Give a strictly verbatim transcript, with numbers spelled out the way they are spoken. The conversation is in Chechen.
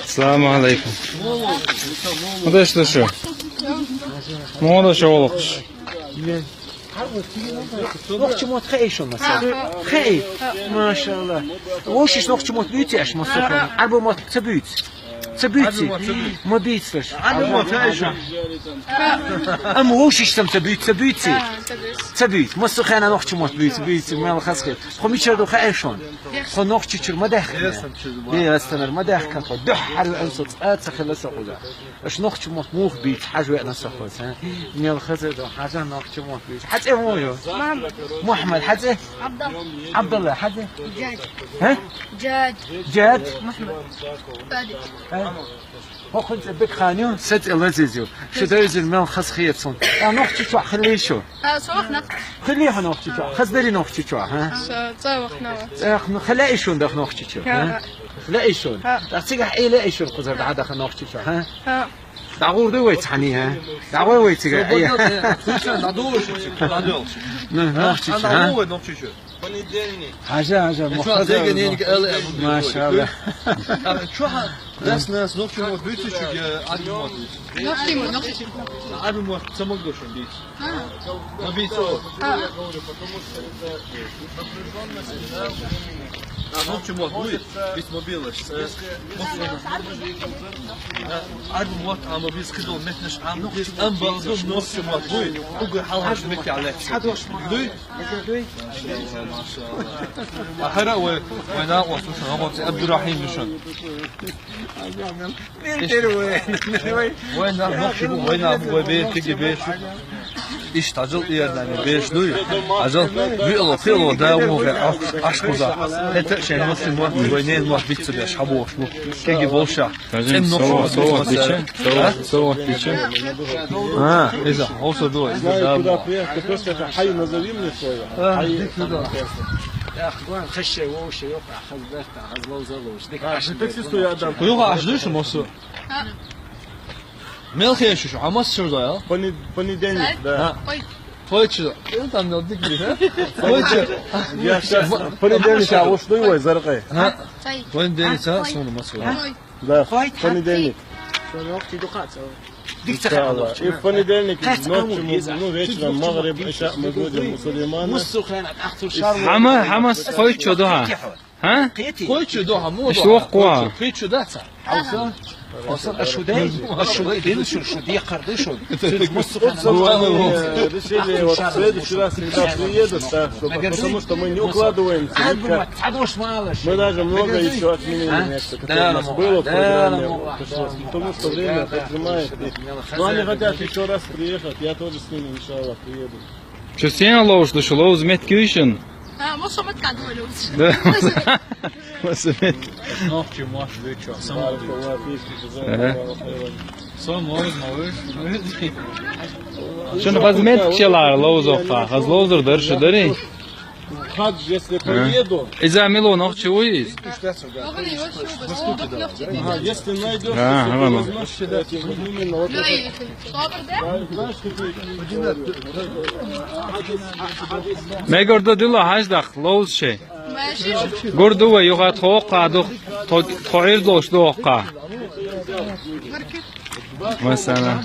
Салам алейкум. Ну да что, что? Ну да что, олух. Нохчий мотт хьаэшон, масала. Хьаэ. Машалла. Вовшаш нохчий мотт буьйций аш, масала. Арбо мотт ца буьйц. Ца буьйций? Ма буьйцаш. Амма вовшаш сам ца буьйц, ца буьйций? Ца буьйц. Ца буьйц. Массо хана нохчий мотт буьйц, буьйций, мел хазахет. Тхо мичара ду хьаэшон? Тхо Нохчийчура ма даьхкина. Бе, астанар ма даьхкина тхо. Дуьххьара веана со цкъа ца хилла со кхуза. Аш нохчий мотт муха буьйц, хьажа веана со хоза, а? Мел хаза ду, хьажа нохчий мотт буьйц. Хьа цӀи муха ю? Мухьаммад. Мухьаммад, хьа цӀи? Абдалла. Абдалла, хьа цӀи? Жад. А? Жад. Жад. Мухьаммад. Садик. А? ХӀокхун цӀи Бекхан ю, са цӀи Лазиз ю. Шу девзина мел хазахета суна. А, Нохчийчохь хилли шу? А, со вахна. Хилли хьо Нохчийчохь? Хаза дарий Нохчийчохь, а? Со цӀа вахна. ЦӀа вахна. Хила лаьий шуна даха Нохчийчохь, а? Лаьий шуна? ТӀаккха цигахь Ӏе лаьий шуна кхузара дӀа а даха Нохчийчохь, а? ДӀагӀур дуй вай цхьаьний, а? ДӀагӀой вай цига? Нохчийчохь, а? Хьажа, хьажа, мохаза. Машалла. Чохь дас нас нохчий мотт буьйций чуьга, арбу мотт буьйций? Нохчий мотт, нохчий мотт. Арбу мотт ца магадо шуна буьйца? Ма буьйца. А, нохчий мотт буьйц, буьйц ма буьйлаш. Арбу мотт а ма буьйц, кхидолу меттанаш а ма буьйц, амма бакъду нохчий мотт буьйц. Угар хьалхарчу меттехь лаьцна. Дуй? Ахара вай, вай накъост ву шуна, гӀо цӀе Абдурахьим ду шуна. Вай нах нохчий бу, вай нах бу, вай бер, кхиги бер. Иштта хьажал, иердани беш дуй. Хьажал, виъало, пиъало, да ву гӀе, Ӏаш кхуза. ХӀета шайн нохчий мотт, вай ненан мотт бицца беш, хьабохуш бу. Кхиги болша. Скажем, цӀен нохчий мотт совгӀат буьйцу. СовгӀат, совгӀат буьйцу. А, иза, хьовса ду, иза да. Куда приехать? Ты просто это хай назови мне свое. А, хай дика ду. Ах, ван хаше вовше, йоха, хазберта, хазловза ловш. Дика аш. Таксисту я дам. Юха аш дуьйш, мосу. Мел хеша шу, а масса шура ду, а? Пони-, понедельник, да. А. Ой. Хойчу. Ил там мел дика, а? Хойчу. Я щас в понедельник, а уж дуй вай, заркъай. А? Понедельник, а? Суна масса. Да, в понедельник. Иншаллах. И в понедельник ночью мы, ну, вечером, магриб, иша мы будем у Сулеймана. Хьама, хьама хойчу ду, а? ХӀа? Кхетий? Кхойчу ду хьан, муха ду хьан? Иштта воккху хьан. Кхойчу дац хьан? Хьовса? Хьовса? Ашу дай? Ашу дай, дина шу, шу декхар ду шу. Цуьнца муссу хана. Решили, вот в следующий раз, когда приедут, так, чтобы, потому что мы не укладываемся никак. Цхьа дош ма алаш. Мы даже много ещё отменили место, которое у нас было в программе. Потому что время поджимает. Но они хотят ещё раз приехать, я тоже с ними, иншаллах, приеду. Шу сен ловзуш ду шу, ловза меттиг юй шуна? А, массо меттиг ду вай ловзуш. Да, массо меттиг. Нохчий мотт буьйцу, самавар. Ага. Со ловза ма вуьйш. Шуна хаза меттиг шелара ловзоккха, хаза ловзар дара шу, дарий? Хадж, если поеду. Иза мила нохчи вуй иза? Ага, если найдёшь, а, если ага, ты возьмёшь, именно вот это. Мегар ду дила хьажа даха, ловза шайн. Гур ду вай, юха тхо воккха ду, тхо, тхо Ӏуьйрдолуш ду воккха. Масала.